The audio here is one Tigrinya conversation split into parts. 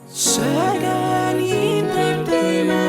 Sagan Entertainment.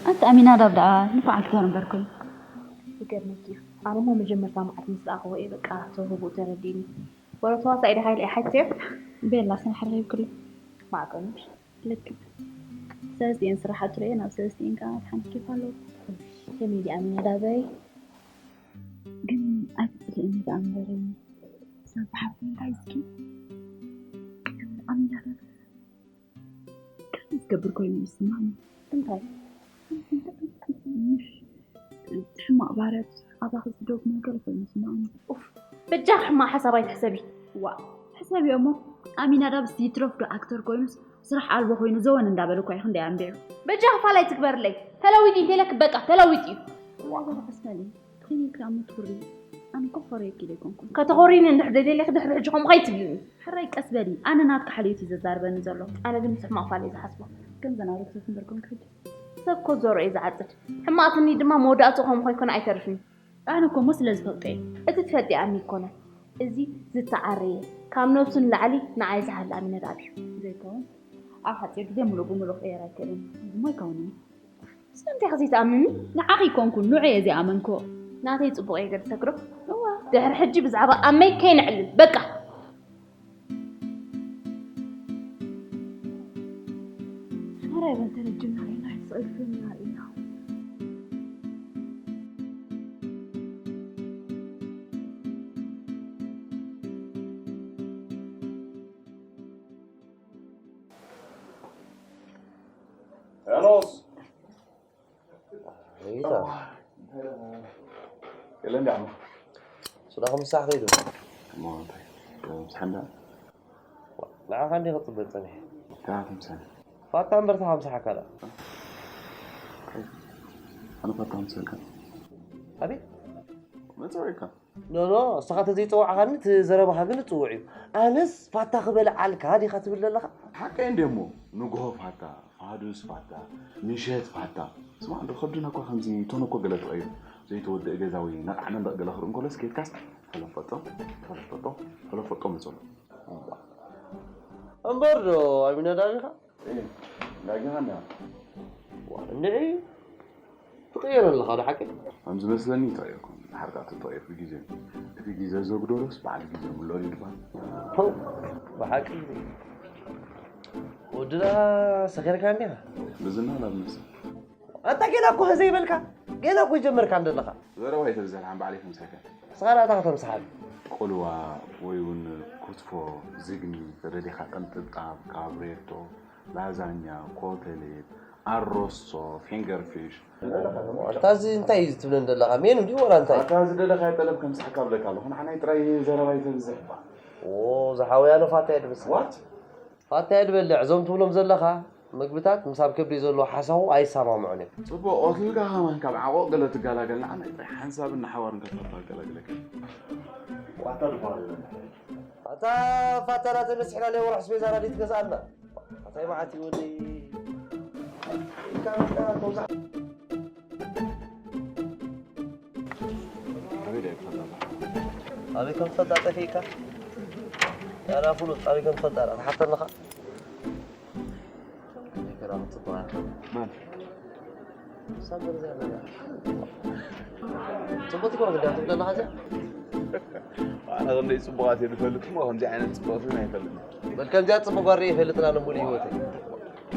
ኣንቲ ኣሚናዳብ ደኣ ንፉዓት ክተንበር ኮይኑ። ይገርመኪ እዩ። ኣነ እሞ መጀመርታ መዓልቲ ምስ ረኣኽዎ እየ በቃ ተውህቦኡ ተረዲእኒ። ወረ ተዋሳኢ ዲኻ ኢለ እየ ሓቲተዮ። ቤላ ስራሕ ኣለይ ብክሉ። ማዕቀኑ። ልክዕ። ሰለስቲኤን ስራሓቱ ርእየ ናብ ሰለስቲኤን ከዓ ሓንቲ ኬፍ ኣለዎ። ከመይ ድያ ኣሚናዳበይ? ግን ኣይትፅልእኒ ደኣ እምበር። ሰብ ብሓፍቲ እንታይ እስኪ? ኣሚናዳብ ከምዚ ዝገብር ኮይኑ ይስማዕኒ። እንታይ? ምሽ እቲ ሕማቕ ባህርያቱ ኣባኺ ዝደግሞ ገለ ኮይኑ ይስማዕኒ። ኡፍ፣ በጃኺ ሕማቕ ሓሳብ ኣይትሕሰቢ። ዋእ፣ ሕሰብዮ እሞ፣ ኣሚናዳብ እስቲ ይትረፍ ዶ ኣክተር ኮይኑስ ስራሕ ኣልቦ ኮይኑ ዘወን እንዳበለ እኳ እዩ ክንደይ ኣንቢዑ። በጃኺ ፋል ኣይትግበርለይ። ተለዊጢ እንተኢለኪ በቃ ተለዊጢ እዩ። ዋእ፣ በል ቀስ በሊ። ትኽይልኪ እሞ ትኹሪ። ኣነ እኮ ክኾርየኪ ኢለ ኣይኮንኩን። ከተኾርይኒ እንድሕር ደልየለኺ ድሕሪ ሕጂ ከምኡ ከይትብልኒ። ሕራይ ቀስ በሊ። ኣነ ናትኪ ሓልዮት እዩ ዘዛርበኒ ዘሎ። ኣነ ግን ምስ ሕማቕ ፋል እየ ዝሓስቦ። ከምዘን ኣረግቶት እምበር ኮንኪ ሕጂ። ሰብ እኮ ዘርኦ እዩ ዝዓጽድ። ሕማቕ ትምኒት ድማ መወዳእትኡ ከምኡ ከይኮነ ኣይተርፍን እዩ። ኣነ እኮ እሞ ስለ ዝፈልጦ እየ። እቲ ትፈልጢ ኣሚ ኣይኮነን። እዚ ዝተዓረየ፣ ካብ ነብሱ ንላዕሊ ንዓይ ዝሓሊ ኣሚናዳብ እዩ። ዘይከውን። ኣብ ሓጺር ግዜ ምሉእ ብምሉእ ክቕየር ኣይክእልን። እዚ እሞ ኣይከውንን እዩ። ስለምንታይ ኢኺ ዘይትኣምንኒ? ንዓኺ ኣይኮንኩን፣ ንዑ እየ ዘይኣመንክዎ። ናተይ ጽቡቕ እየ ገለ ሰግዶ። እዋ። ድሕሪ ሕጂ ብዛዕባ ኣመይ ከይነዕልል፣ በቃ። ሕራይ በል ተረጅምና ርኢና፣ ስቕ ኢልክልና ርኢና። ሄኖስ። ጌታ። የለ እንዲ ዓሞ። ሱዳኹም ምሳሕ ከይዱ። እሞ እንታይ? ምሳሕ እንዳ? ንዓኻ እንዲ ክጽበ ጸኒሐ። እንታይ ምሳሕ? ፋታ እምበር፣ ታኻ ምሳሕ ኣካላ። ኣነ ፋታ ምሳሕ። ኣቤት? መጸወዒካ። ኖ፣ ኖ፣ እስኻ ተዘይጸዋዕኻኒ፣ እቲ ዘረባኻ ግን ጽውዕ እዩ። ኣነስ ፋታ ክበልዓልካ ዲኻ ትብል ዘለኻ? ሓቀይ እንድየ እሞ፣ ንግሆ ፋታ፣ ፋዱስ ፋታ፣ ምሸት ፋታ። ስማዕ፣ እንዶ ከብድና እኳ ከምዚ ቶን እኮ ገለ ተቐይሩ። ዘይተወደአ ገዛ ወይ ነቓዕ መንደቕ ገለ ክርኢ እንከሎስ፣ ኬድካስ ፈለፈጦ፣ ፈለፈጦ፣ ፈለፈጦ መጸሎ። እምበር ዶ ኣቢናዳብ ኢኻ? እየ፣ ዳግም ሃና። ዋ፣ እንድዒ ትቕየር ኣለኻ ዶ ሓቂ? ከም ዝመስለኒ ተቐይርኩም። ድሓር ከኣ ተተቐይርኩ ግዜ። እቲ ግዜ ዘጉደሎስ በዓል ግዜ ምልኦ እዩ ድባል። ፖው፣ ብሓቂ ወድና ሰኺርካ እንዲኻ? ብዝና ናብ ነብሲ። ኣንታ ገና እኮ ዘይበልካ፣ ገና እኮ ይጀመርካ እንደለኻ። ዘረባ ኣይተብዝሕ፣ ንዓም ባዕለይ ከምስሓካ። ንስኻ ደኣ እንታይ ከተምስሓኒ? ቆልዋ ወይ እውን ክትፎ፣ ዝግኒ፣ ተደሊኻ ቅንጥብጣብ፣ ካብሬቶ፣ ላዛኛ፣ ኮተሌት፣ ኣሮስቶ፣ ፊንገር ፊሽ። ኣታ እዚ እንታይ እዩ ትብለን ዘለኻ? ሜኑ ድዩ ወላ እንታይ? ኣታ ዝደለኻዮ ጠለብ ከምስሓካ እብለካ ኣለኹ። ንዓናይ ጥራይ ዘረባ ይተብዝሕ እባ። ኦ፣ ዝሓወያሎ ፋታ የድብስ። ዋት? ፋታ የድበልዕ። እዞም ትብሎም ዘለኻ ምግብታት ምስ ኣብ ከብደይ ዘሎ ሓሳኹ ኣይሰማምዑን እዮም። ጽቡቕ፣ ቆትልካ ከማን ካብ ዓቖቕ ገለ ትገላገል። ንዓናይ ጥራይ ሓንሳብን ንሓዋርን ከትፈርፋ ገላግለካ። ዋታ ድባል። ኣታ ፋታ ናተን በሲሕና ናይ ወርሒ ኣስቤዛ ራዲት ገዝኣልና። ኣታይ መዓት እዩ ወደይ። ኢልካ በቃ ተውዛዕ። ኣበይ ደኣ ይፈልጣ? ኣበይ ከም ትፈልጣ ጠፊእካ? ያላ ፍሉጥ ኣበይ ከም ትፈልጣ ደኣ ትሓተኒ ኢኻ? ከመይ ገይራ ክትጽብቕ እያ? መን? ሳምሪ እዚኣ መን እያ? ጽብቕቲ እኮ ክትብላ ትብለና እዚኣ? ኣነ ክንደይ ጽቡቓት እየ ዝፈልጥ እሞ ከምዚ ዓይነት ጽብቕቲ ግን ኣይፈልጥን። በል ከምዚኣ ጽቡቕ ጓል ርእየ ይፈልጥን ኣነ ሙሉእ ህይወተይ።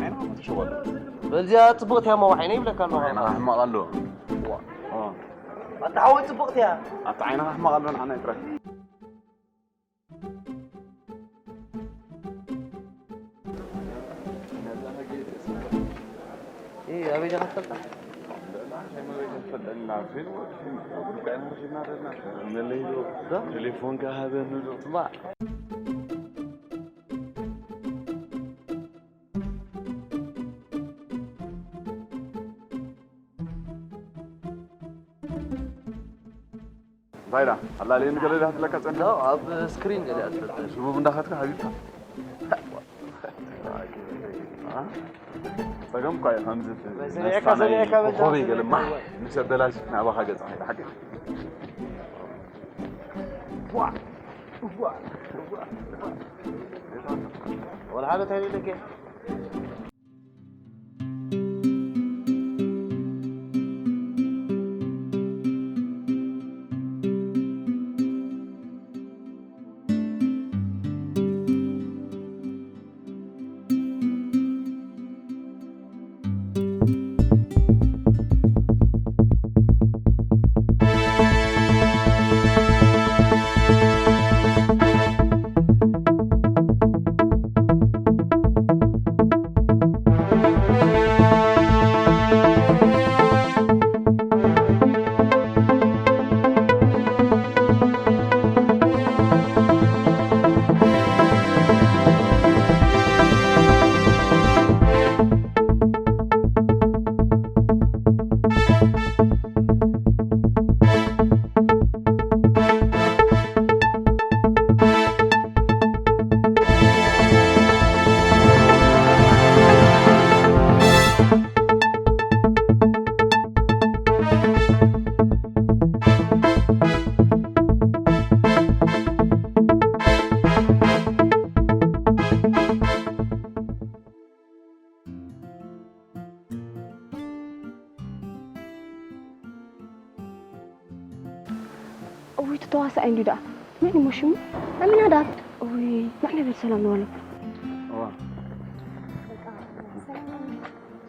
ዓይንኻ እኮ ተሸው ኣሎ። በል እዚኣ ጽብቕቲ እያ እሞ ዓይነይ ይብለካ ኣለኹ። ዓይንኻ ሕማቕ ኣሎ። ዋ። ኦ። ኣታ ሓወይ ጽብቕቲ እያ። ኣታ ዓይንኻ ሕማቕ ኣሎ ንዓና ይጥራይ። እ፣ ኣበይ ዲኻ ትፈልጣ? ቴሌፎንካ ሃበኒ ዶ? እማ። እንታይ ኢላ? ኣላልየኒ ገለ ድያ ትብለካ ጸኒሓ? ኖ፣ ኣብ ስክሪን ገለ እያ ትፈልጥ። ሽቡብ እንዳኸድካ ሃቢብካ? አ? ጸገም እኳ እዩ፣ ከምዚ ሰሚዕካ፣ ነሳ ናይ ሰሚዕካ በጃ ኮኾበይ ገለ ማሕ ምስ ኣበላሽ ናባኻ ገጽ ሓቂ። ዋ! ዋ! ዋ! ወላ ሓደ እንታይ ኢለካ? እውይ፣ እቲ ተዋሳኣይ እንድዩ ደኣ። መን እሞ ሽሙ? ኣሚናዳብ። እውይ፣ ንዕና በል ሰላም ንበሎ። እዋ።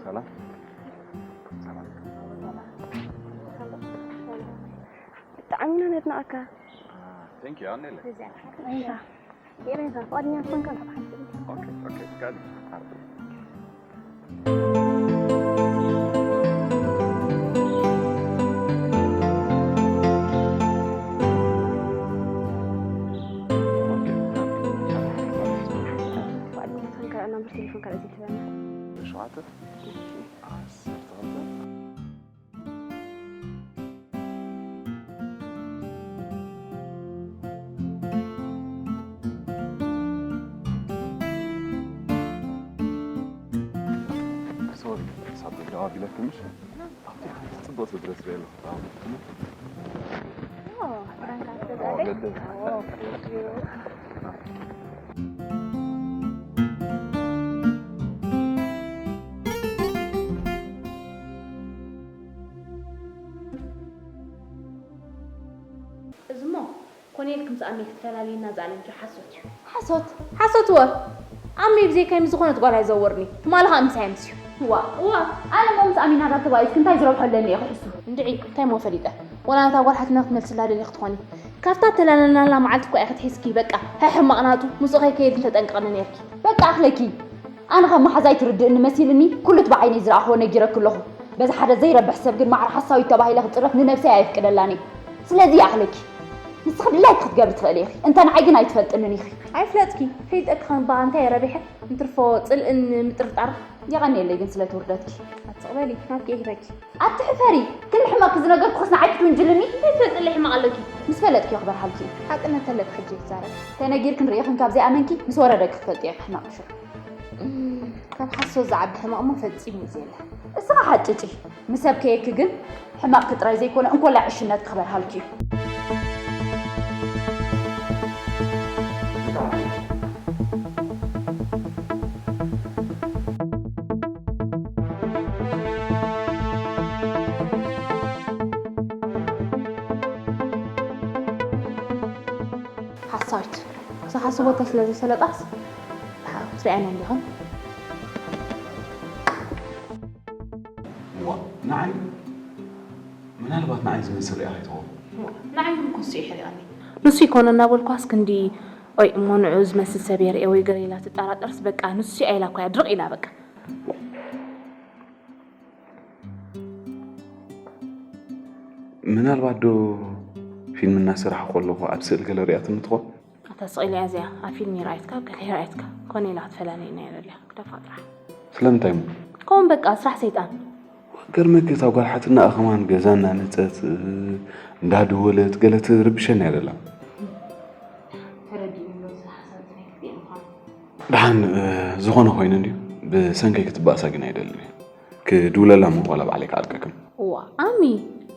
ሰላም። ሰላም። ብጣዕሚ ኢና ነድንቐካ። ቴንክ ዩ፣ ኣኔለ። እዛ። እዛ። የኔታ ፍቓደኛ ትኾንካ እንኳን ሓንቲ። ኦኬ፣ ኦኬ፣ ፍቃድ። ፍቓደኛ ትኾንካ ናምበር ቴሌፎን ካልእ ዘይትህበና። ሸውዓተ? እሺ። ዓሰርተ ክልተ? ሶሪ፣ ሳብ ደው ኣቢለኪ ምሽ? ኣብቲ ሓንቲ ጽቡቕ ስድረስ በይሉ። ኦ፣ ፍራንካ ኦ፣ ትገዛለይ? ልደት። ኦ፣ thank you። እዚሞ ኮኔል ክምዚ ኣሜ ክትፈላልየና ዝኣለምኪ ሓሶት እዩ። ሓሶት? ሓሶት እወ። ኣሜ ብዘይካይ ምስ ዝኾነት ጓል ኣይዘውርኒ። ትማሊ ኸኣ ምሳይ ኣምስዩ። እዋ፣ እዋ። ኣነ እሞ ምስ ኣሚናዳብ ተባኢስኪ እንታይ ዝረብሖ ኣለኒ እየ ክሕሱ? እንድዒ፣ እንታይ እሞ ፈሊጠ? ወላ ነታ ጓል ሓትና ክትመልስላ ደሊኺ ትኾኒ። ካብታ ተላለናላ መዓልቲ እኮ ኢኺ ትሒዝኪ። በቃ፣ ሕሕማቕ ናቱ ምስኡ ከይከይድ ተጠንቀቕኒ ነይርኪ። በቃ ኣኽለኪ። ኣነ ከም መሓዛይ ትርድእኒ መሲልኒ፣ ኩሉ እቲ ብዓይነይ ዝረኣኽዎ ነጊረኪ ኣለኹ። በዚ ሓደ ዘይረብሕ ሰብ ግን ማዕረ ሓሳዊት ተባሂለ ክጽረፍ ንነብሰይ ኣየፍቅደላን እየ። ስለዚ ይኣኽለኪ። ንስኺ ድላይኪ ክትገብሪ ትኽእሊ ኢኺ። እንተ ንዓይ ግን ኣይትፈልጥንን ኢኺ። ኣይፍለጥኪ። ከይጠቅኸን በኣ እንታይ ረቢሐ? እንትርፎ ጽልእን ምጥርጣር። የቐንየለይ ግን ስለቲ ውርደትኪ። ኣትቕበሊ፣ ናትኪ እየ ሂበኪ። ኣቲ ሕፈሪ፣ ክንዲ ሕመቕኪ ዝነገርኩኽስ ንዓይ ክትውንጅልኒ? እንታይ ትፈልጥለይ ሕማቕ ኣለኪ? ምስ ፈለጥኪዮ ክበርሃልኪ እዩ። ሓቅነት ተለኪ ሕጂ እየ ክዛረብ። ተነጊርክን ርኢኽን ካብ ዘይኣመንኪ፣ ምስ ወረደኪ ክትፈልጥዮ ሕማቕ ሽር። እም፣ ካብ ሓሶት ዝዓቢ ሕማቕ እሞ ፈጺሙ እዩ ዘየለ። እስኻ ሓጭጪ፣ ምስ ሰብ ከየኪ ግን ሕማቕኪ ጥራይ ዘይኮነ፣ እንኮላይ ዕሽነትኪ ክበርሃልኪ እዩ። ሓሳዊት። ክሳብ ሓስቦታ ስለ ዘይሰለጣስ፣ ትሪኣና እንዲኹም። ዋ፣ ንዓይ፣ ምናልባት ንዓይ ዝመስል ሪኣ ከይትኸውን። ንዓይ እውን ኩሱ ይሕሪቐኒ። ንሱ ይኮነ እናበልኳስ ክንዲ፣ ኦይ፣ እሞ ንዑ ዝመስል ሰብ የርእየ ወይ ገለ ኢላ ትጠራጠርስ፣ በቃ፣ ንሱ ኢላ እኮ እያ ድርቕ ኢላ፣ በቃ። ምናልባት ዶ ፊልም እናሰራሕኩ ከለኹ ኣብ ስእሊ ገለ ሪኣትኒ ትኾን? ኣታ ስቕ ኢላ እያ እዚኣ፣ ኣብ ፊልም ይረኣየትካ፣ ኣብ ገለ ይረኣየትካ። ኮነ ኢላ ክትፈላልየና እያ ደልያ፣ ግደፋ ጥራሕ። ስለምንታይ እሞ? ከምኡ በቃ፣ ስራሕ ሰይጣን። ገርመኪ፣ እታ ጓል ሓትና ከማን ገዛ እናነጸት፣ እንዳደወለት፣ ገለ ትርብሸና እያ ደላ። ተረዲኡኒ ኣሎ፣ እዚ ሓሳብ እዚ ናይ ክልቲኤን ምዃኑ። ደሓን፣ እ፣ ዝኾነ ኮይኑ እንድዩ፣ ብሰንከይ ክትባእሳ ግን ኣይደልን እየ። ክድውለላ እሞ ዋላ ባዕለይ ክዓልቀክን። እዋ፣ ኣሚ፣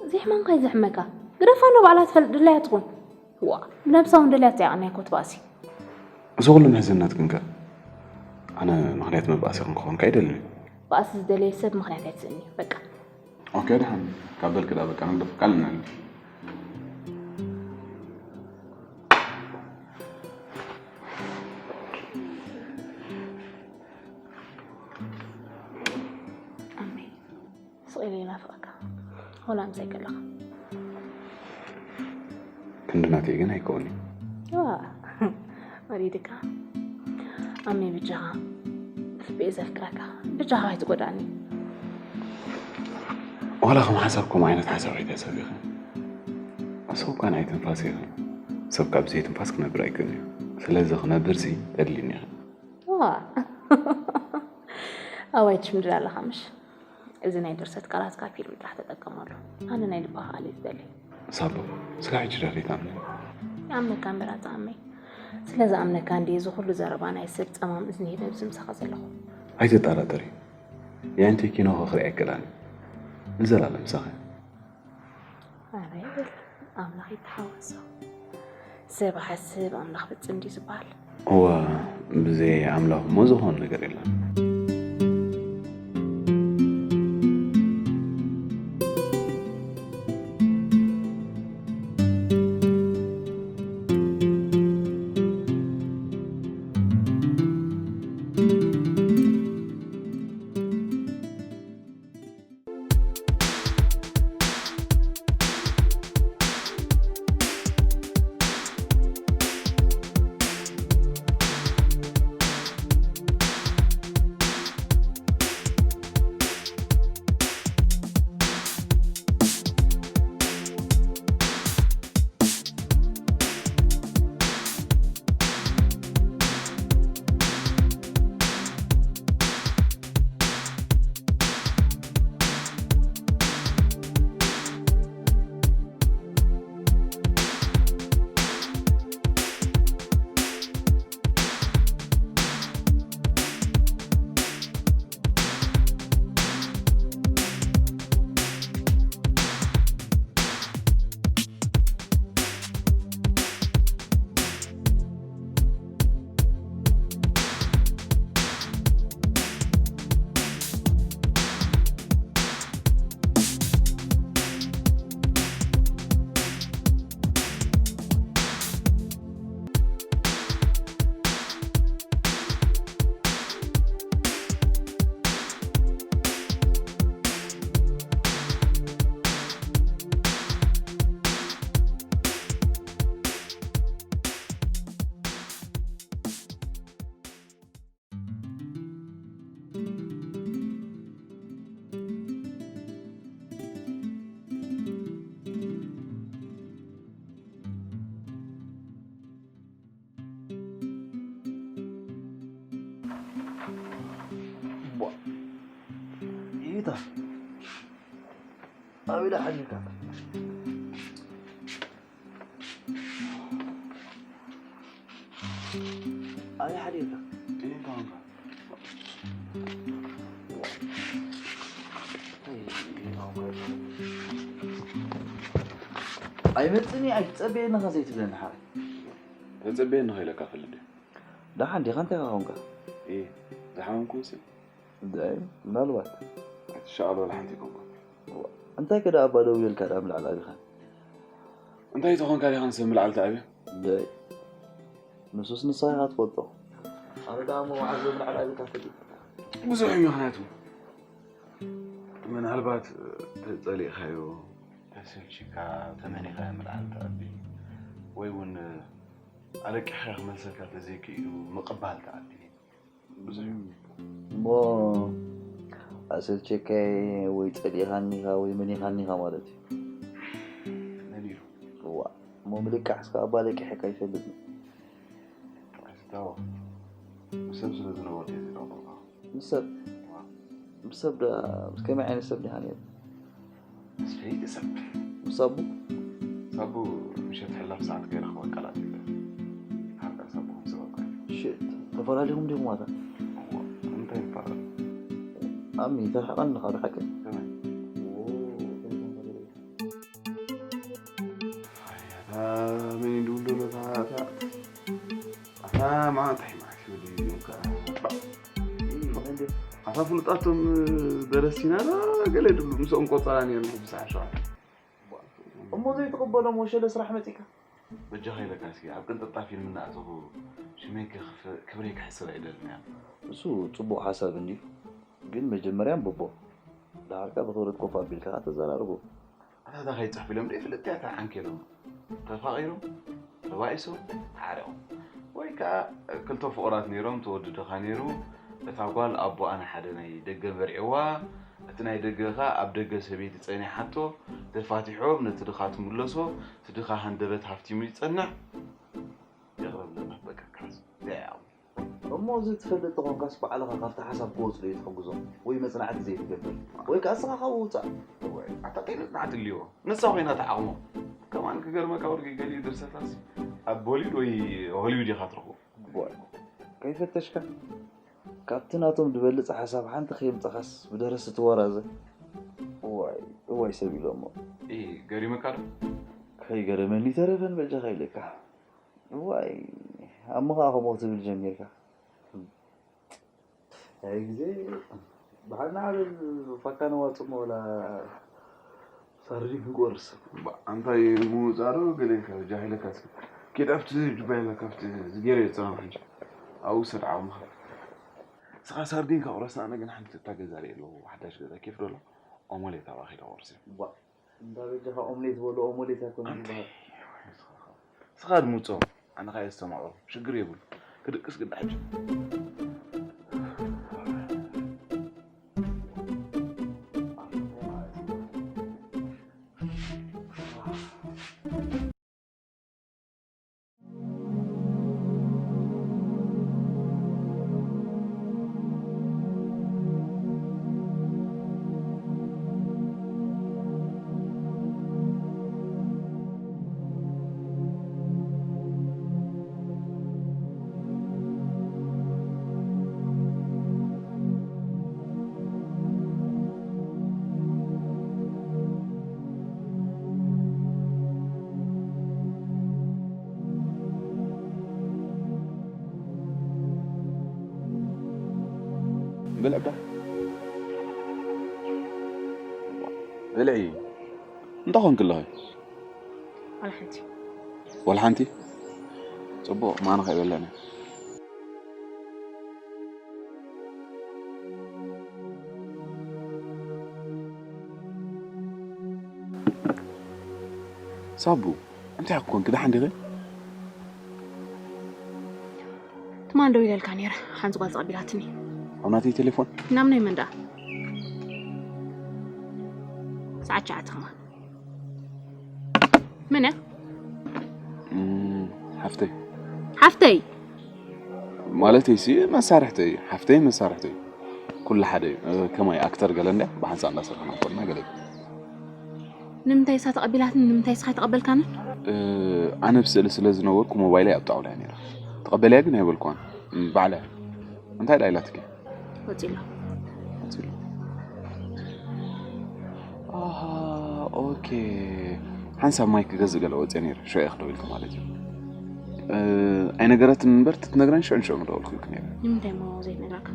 እዚ ሕማምካ እዩ ዘሕመካ። ግደፋ፣ ንባዕላ ትፈልጥ ድላያ ትኹን። ዋ፣ ብነብሳ እውን ደልያቶ እያ፣ ቀንያ እኮ ትባእሲ። እዚ ኩሉ ምሕዝነትክን ከ? ኣነ ምኽንያት መባእሲ ክንክኾንካ ኣይደልን እየ። ባእሲ ዝደለየ ሰብ ምኽንያት ኣይትስእኒ፣ በቃ። ኦኬ፣ ደሓን ካብ በልኪ ደኣ በቃ ንግደፎ፣ ቃል ንዕል። ኣሜን። ስቕ ኢለ ይናፍቐካ፣ ወላ ምሳይ ከለኻ። ክንዲ ናተይ ግን ኣይከውን እዩ። ዋ፣ ወሪድካ። ኣሜ ብጃኻ፣ ልበይ ዘፍቅረካ፣ ብጃኻ ኣይትጎዳኒ። ዋላ ከም ሓሳብ ከምኡ ዓይነት ሓሳብ ኣይተሰብ ኢኺ። ሰብ እኳ ናይ ትንፋስ ኢኺ። ሰብ ካብ ብዘይ ትንፋስ ክነብር ኣይክእልን እዩ። ስለዚ ክነብር ሲ ተድልኒ ኢኺ። ዋ። ኣዋይ ትሽምድድ ኣለኻ ምሽ? እዚ ናይ ድርሰት ቃላትካ ፊልም ጥራሕ ተጠቀመሉ። ኣነ ናይ ልብኻ ቃል እየ ዝደሊ። ሳቦ፣ ስጋዕ ሕጂ ዶ ዘይትኣምነኒ? ይኣምነካ እምበር ኣትኣመይ። ስለ ዝኣምነካ እንድየ እዚ ኩሉ ዘረባ ናይ ሰብ ጸማም እዝኒ ሂበ ኣብዚ ምሳኻ ዘለኹ። ኣይትጠራጠሪ። የእንቲ ኪኖ ክርኢ ኣይክእላን። ንዘላለም ምሳኺ። ኣረ ይበል፣ ኣምላኽ ይተሓወሶ። ሰብ ሓስብ ኣምላኽ ፍጽም ድዩ ዝበሃል? እዋ፣ ብዘይ ኣምላኽ እሞ ዝኾን ነገር የለን። ኢታ ኣበይ ደኣ ሓዲርካ? ኣበይ ሓዲርካ? ኣይመጽእን እየ ኣይትጸበየኒ ኸ ዘይትብለኒ ሓራይ። ተጸበየኒ ኸ ኢለካ ፈልጥ። ደሓን ዲኻ? እንታይ ኸ ኾንካ? እየ ዝሓመምኩ መሲሉ። እንታይ ምናልባት ኣይትሻቐል ወላ ሓንቲ ይኮንኩ። እንታይ ከ ደኣ ኣባ ደው ኢልካ ደኣ ምልዓል ኣቢኻ? እንታይ ተኾንካ ዲኻ ንሰብ ምልዓል ትኣብዮ? ደይ ንሱስ ንስኻ ኢኻ ትፈልጦ። ኣነ ደኣ እሞ መዓዝ ምልዓል ኣቢካ ፈልጥ? ብዙሕ እዩ ምኽንያቱ። ምናልባት ተጸሊእካዮ፣ ተሰልቺካ፣ ተመኒኻዮ ምልዓል ትኣቢ ወይ እውን ኣለቂሕካ ክመልሰካ ተዘይክኢሉ ምቕባል ትኣቢ። ብዙሕ እዩ። እሞ ኣሰልቸካየ ወይ ጸሊእኻኒኻ ወይ መኒኻኒኻ ማለት እዩ። መን ኢሉ? እዋ እሞ ምልቃሕ እስከ ኣባ ለቂሐካ ይፈልጥ። ኣይትታወቕ። ምስ ሰብ ስለ ዝነበርኩ እየ ዘይጠቕጠቕካ። ምስ ሰብ? ምስ ሰብ ዳ ምስ ከመይ ዓይነት ሰብ ዲኻ ነይሩ? ምስ ፈይቲ ሰብ። ምስ ኣቡ? ምስ ኣቡ ምሸት ሕላፍ ሰዓት ከይረኽቦ ኣቃላጢፈ ሓንካ ሳቡ ከም ሰበብካ። ሽት ተፈላሊኹም ዲኹም ኣታ? እዋ እንታይ ይባላል? ኣሚ ተርሕቐኒ ኻብ ሓቂ። ከመይ? ኣታ መን እንድውሎ ነታ ኣታ ኣታ ማንታይ ማለት እዩ? ኣታ ፍሉጣቶም ደረስቲና ዶ ገለ ድብሉ ምስኦም ቆጸራ ነይሩ ብሳዕ ሸዋት። እሞ ዘይትቕበሎም ወሸለ ስራሕ መጺካ? በጃኻ ኢለካ እስኪ ኣብ ቅንጥጣፍ ፊልም እናኣተኹ ሽመይ ክኽ- ክብረይ ክሕስር ኣይደልን እያ። እሱ ጽቡቕ ሓሳብ እንድዩ፣ ግን መጀመርያ ኣንብቦ፣ ደሓርካ ብኽብረት ኮፍ ኣቢልካ ተዘራርቦ። ኣታ እዛ ከይጽሕፉ ኢሎም ደይ ፍልጥቲ እያ ተዓንኬሎም ተፋቒሮም ተባኢሶም ተዓሪቖም ወይ ከኣ ክልተ ፍቑራት ነይሮም እቲ ወዲ ድኻ ነይሩ እታ ጓል ኣቦኣ ንሓደ ናይ ደገ መርዒዋ እቲ ናይ ደገ ከኣ ኣብ ደገ ሰበይቲ ጸኒሓቶ ተፋቲሖም ነቲ ድኻ ትምለሶ እቲ ድኻ ሃንደበት ሃፍቲሙ ይጸንዕ ይቕረብ ለና በቃ ካስ እሞ እዚ ትፈልጥ ተኾንካስ ባዕልኻ ካብቲ ሓሳብ ክወጽኡ እዩ ትሕግዞም ወይ መጽናዕቲ ዘይትገብር ወይ ከኣ እስኻ ካብኡ ውጻእ። እወ ኣታ እንታይ መጽናዕቲ እልዎ ንሳ ኮይና ተዓቕሞ ከማን ክገርመካ ወርቂ ገሊኡ ድርሰታስ ኣብ ቦሊድ ወይ ሆሊውድ ኢኻ ትረኽቦ። እወ ከይፈተሽካ ካብቲ ናቶም ዝበልጽ ሓሳብ ሓንቲ ከየምጻኻስ ብደረስቲ ትወራዘ። እዋይ እዋይ ሰብ ኢሎሞ። ኢ ገሪመካ ዶ? ከይገረመኒ ተረፈን በጃኻ ኢለካ። ዋይ ኣሞ ኸዓ ከምኡ ክትብል ጀሚርካ። ኣይ ግዜ ብሓና ዓብል ፋካ ነዋፅሞ ወላ ሳርዲን ክንቆርስ። ኣንታይ ምውፃእ ዶ ገለ ኢልካ ጃሂለካ እስኪ ኬድ ኣብቲ ጅባይና ካብቲ ዝገይረ የፅናም ሕጂ ኣብኡ ውሰድ ዓቕምኻ። ንስኻ ሳርዲን ከቑረስ ኣነ ግን ሓንቲ እታ ገዛ ሪኤ ኣለኹ ሓዳሽ ገዛ ኬፍ ዶ ኣሎ ኦሞሌት ኣብኣ ከይደ ቁርሲ። እንዳ በጃኻ ኦምሌት በሎ ኦሞሌት ኣይኮነን ዝበሃል። ስኻ ድምፆ ኣነ ኸዓ የስተማቕሮ ሽግር የብሉ ክድቅስ ግዳ ሕጂ። ብልዕ ባ ብልዒ እንታይ ኾንክ ኣለኺ? ዋላ ሓንቲ። ዋላ ሓንቲ? ጽቡቕ፣ ማና ከይበለኒ። ሳቡ፣ እንታይ ኮንክ? ደሓን ዲኺ? ትማል ደው ኢለልካ ነይረ፣ ሓንቲ ጓል ተቐቢላትኒ። ኣብ ናተይ ቴሌፎን? ናብ ናይ መን ደኣ? ሰዓት ትሽዓተ ከማን። መን እያ? እም፣ ሓፍተይ። ሓፍተይ? ማለተይ ሲ መሳርሕተይ፣ ሓፍተይ መሳርሕተይ። ኩሉ ሓደ እዩ። እ፣ ከማይ ኣክተር ገለ እንድያ ብሓንሳእ እንዳሰርሕና ኮና ገለ እዩ። ንምንታይ እሳ ተቐቢላትኒ ንምንታይ እስኻ ኣይተቐበልካንን? እ፣ ኣነ ብስእሊ ስለ ዝነበርኩ ሞባይለይ ኣብ ጣውላ እያ ነይራ። ተቐበልያ ግን ኣይበልኳን። እም፣ ባዕላ እያ። እንታይ ደኣ ኢላትኪ? ወፂሎ። ኣሃ፣ ኦኬ። ሓንሳብ ማይ ክገዝእ ገለ ወፅየ ነይረ። ሽዑ ኢኺ ደዊልኪ ማለት እዩ። እ፣ ኣይነገረትን እምበር ትትነግረን ሽዑ ንሽዑ ምደወልኩልኪ ነይረ። ንምንታይ እሞ ዘይትነግረካ?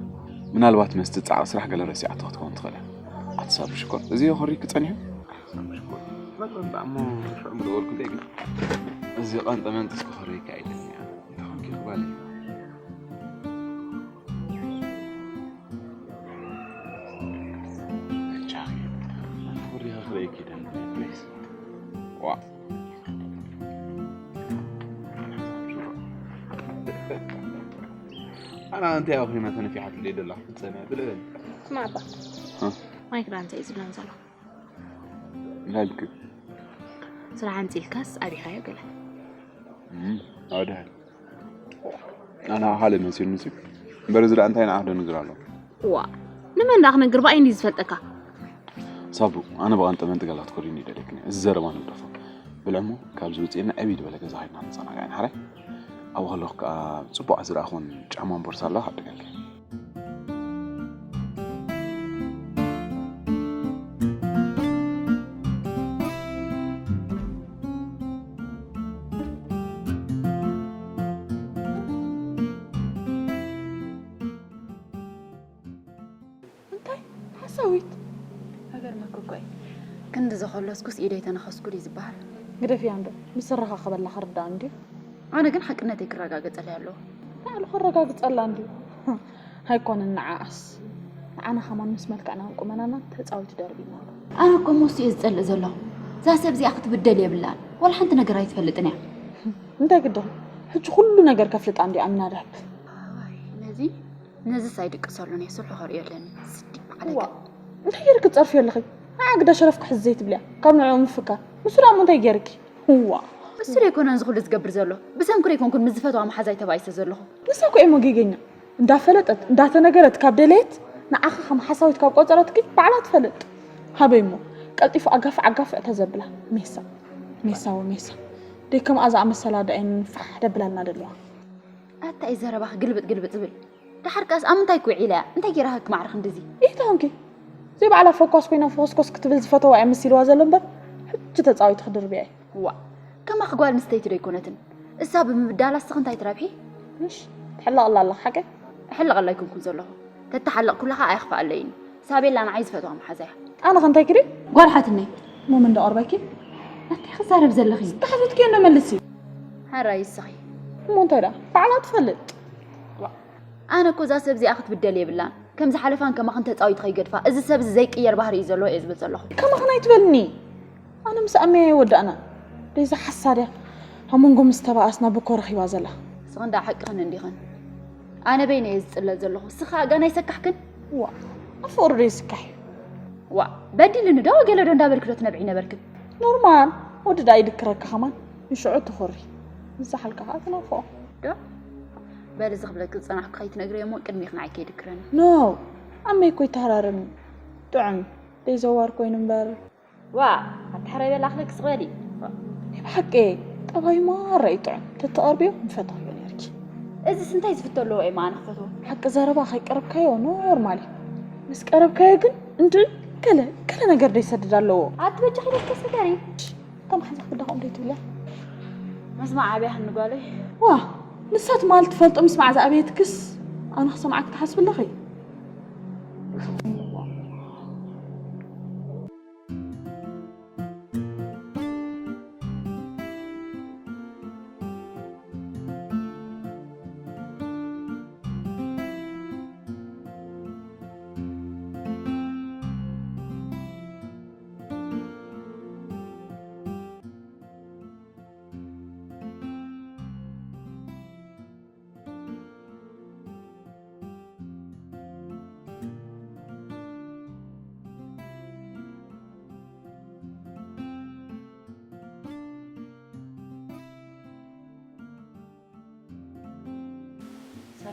ምናልባት መስቲ ፃዕቂ ስራሕ ገለ ረሲዓቶ ክትከውን ትኽእል እያ። ኣትሳብ ሽኮር። እዚ ኮሪክ ጸኒሑ? ሽኮር። በቃ እምበኣሞ ሽዑ ምደወልኩ እንተይ ግን። እዚ ቐንጠ መንጢ እስኪ ኮሪክ ኣይደልን እያ። እንታይ ኾንኪ ጓለይ? ኣና እንታይ ኣብ ኺና ተነፊሓት ለይ ደላ ክትጸንያ ብልበል። ስማዕባ። ማይክ ዳንተ እዩ ዝብለን ዘሎ። እንታይ ልክ? ስራሕ ኣንጺልካስ ኣቢኻዮ ገለ? ኣድሃል ኣና ሓደ መሲሉ ንሲ እምበር እዚ ደኣ እንታይ ንዓኽ ደንግር ኣሎ? ዋ፣ ንመን ደኣ ክነግር ብኣይ እንዲ ዝፈልጠካ? ሳቡ ኣነ ብቐንጠ መንጢ ገላ ትኮሪኒ ይደለክኒ። እዚ ዘረባ ንግደፎ። ብልዕሞ ካብዚ ውፅእና ዕብይ ዝበለ ገዛ ኸይድና ንፀናጋዕን ሓራይ። ኣብኡ ከለኹ ከዓ ፅቡቕ ዝረኣኹን ጫማን ቦርሳ ኣለዋ ክዕድገልኪ። እንታይ ሓሳዊት? ሃገር መክኮይ ክንዲ ዘኸለስኩስ ኢደይ ተነኸስኩ ድዩ ዝበሃል? ግደፍያ እንዶ ምስ ዝረኻኸበላ ክርዳኣ እንድዩ። ኣነ ግን ሓቅነተይ ክረጋገጸለይ ኣለዎ። ባዕሉ ከረጋግጸላ እንድዩ። ኣይኮነን ንዓኣስ ንዓና ከማን ምስ መልክዕናን ቁመናናን ተጻዊቱ ደርቢና ኣሎ። ኣነ እኮ ሞሱ እየ ዝጸልእ ዘለኹ። እዛ ሰብ እዚኣ ክትብደል የብላን። ዋላ ሓንቲ ነገር ኣይትፈልጥን እያ። እንታይ ግድኺ? ሕጂ ኩሉ ነገር ከፍልጣ እንድዩ ኣሚና ደርብ። ነዚ ነዚስ ኣይድቅሰሉን እየ ስርሑ ከርእዮ ኣለኒ። ስዲ ባዕለገ። ዋ እንታይ ጌርኪ ትጸርፍዮ ኣለኺ? ንዓ ግዳ ሸረፍ ክሕዝ ዘይትብልያ ካብ ንዕኡ ምፍካር። ንሱ ደኣ እሞ እንታይ ጌርኪ? ዋ እሱ ደይኮነ እዚ ኩሉ ዝገብር ዘሎ ብሰንኩ ደይኮንኩን ምስ ዝፈትዋ መሓዛይ ተባኢሰ ዘለኹ። ንሳ እኮ እየ ሞጌገኛ እንዳፈለጠት እንዳተነገረት ካብ ደለየት ንዓኺ ከም ሓሳዊት ካብ ቆጸረትኪ ባዕላ ትፈልጥ። ሃበይ እሞ ቀልጢፉ ኣጋፍዕ ኣጋፍዕ ተዘብላ ሜሳ ሜሳ ወሜሳ ደይ ከምኣ ዝኣመሰላ ደኣየን ፋሕ ደብላልና ደለዋ። ኣታ እዩ ዘረባኺ ግልብጥ ግልብጥ ዝብል። ደሓር ከኣስ ኣብ ምንታይ ክውዒላ እያ? እንታይ ጌራ ሃክ ማዕረ ክንድዚ? ኢታ ኾንኪ ዘይባዕላ ፈኳስ ኮይና ፈኾስኮስ ክትብል ዝፈተዋ እያ መሲልዋ ዘሎ እምበር ሕጂ ተጻዊቱ ክድርብያ እዩ። ዋእ ከማኺ ጓል ኣንስተይቲ ዶ ኣይኮነትን? እሳ ብምብዳላ እስኺ እንታይ ትረብሒ? ምሽ ትሕለቕላ ኣለኺ ሓቀይ? እሕለቐላ ኣይኮንኩን ዘለኹ። ተተሓለቕኩላ ኸኣ ኣይኽፍኣለይን እዩ። ሳቤላ ንዓይ ዝፈትዋ መሓዛ እያ። ኣነ ኸ እንታይ ክብል? ጓል ሓትነይ። እሞ መን ዶ ኣቕርበኪ? ኣታይ ክዛረብ ዘለኺ? ዝተሓተትክዮ እንዶ መልሲ። ሕራይ እስኺ። እሞ እንታይ ደኣ ባዕላ ትፈልጥ። ኣነ እኮ እዛ ሰብ እዚኣ ክትብደል የብላን። ከም ዝሓለፋን ከማኽን ተጻዊቱ ከይገድፋ። እዚ ሰብ እዚ ዘይቅየር ባህሪ እዩ ዘለዎ እየ ዝብል ዘለኹ። ከማኽን ኣይትበልኒ። ኣነ ምስ ኣመያ ኣይወዳእናን። ደይዛ ሓሳድያ ኣብ መንጎ ምስ ተባኣስና ብኮ ረኺባ ዘላ። ንስኽን ደኣ ሓቅኽን እንዲኽን። ኣነ በይነ እየ ዝጽለል ዘለኹ። እስኻ ኣጋና ይሰካሕክን? ዋ ኣፍቕሩ ዶ ይስካሕ እዩ? ዋ በዲልኒ ዶ ገለ ዶ እንዳበልክ ዶ ትነብዒ ነበርክን? ኖርማል ወዲ ደኣ ይድክረካ ከማን ንሽዑ ትኾሪ። ምስ ዝሓልካ ከዓ ትናፍቖ። ዶ በሊ እዚ ክብለኪ ዝጸናሕኩ ከይትነግርዮ እሞ ቅድሚኺ ንዓይ ከይድክረኒ። ኖ ኣመይ እኮ ይተሃራረኒ። ጥዑም ደይ ዘዋር ኮይኑ እምበር። ዋ ኣታ ሕራይ በላ ክለኪ ስቕ በሊ። ናይ ብሓቂ ጠባዩ ማራ እዩ ጥዑም። ተተቐርብዮ ምፈተኽዮ ነይርኪ። እዚስ እንታይ ዝፍቶ ኣለዎ እየ መኣነ ክፈትዎ? ሓቂ ዘረባ ከይቀረብካዮ ኖርማል እዩ። ምስ ቀረብካዮ ግን እንድዒ ገለ ገለ ነገር ደይሰድድ ኣለዎ። ኣቲ በጃኺ ደስ ተስገሪ። ከም ሓንሳብ ክዳኹም ደይትብልያ? መስማዕ ኣብያኽኒ ጓለይ። ዋ ንሳ ትማል ትፈልጦ ምስማዕ ዝኣበየትክስ ኣነ ክሰምዓኪ ትሓስቢ ኣለኺ?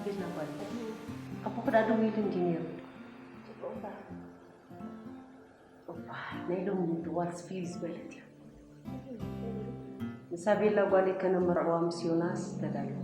ቤላ ጓል ኣቦ ክዳ ደው ኢሉ እንዲ ነይሩ። እባ ናይ ሎሚ ድዋል ስፍይ ዝበለት እያ። ንሳ ቤላ ጓለይ ከነመርዕዋ ምስ ዮናስ ተዳልኹ።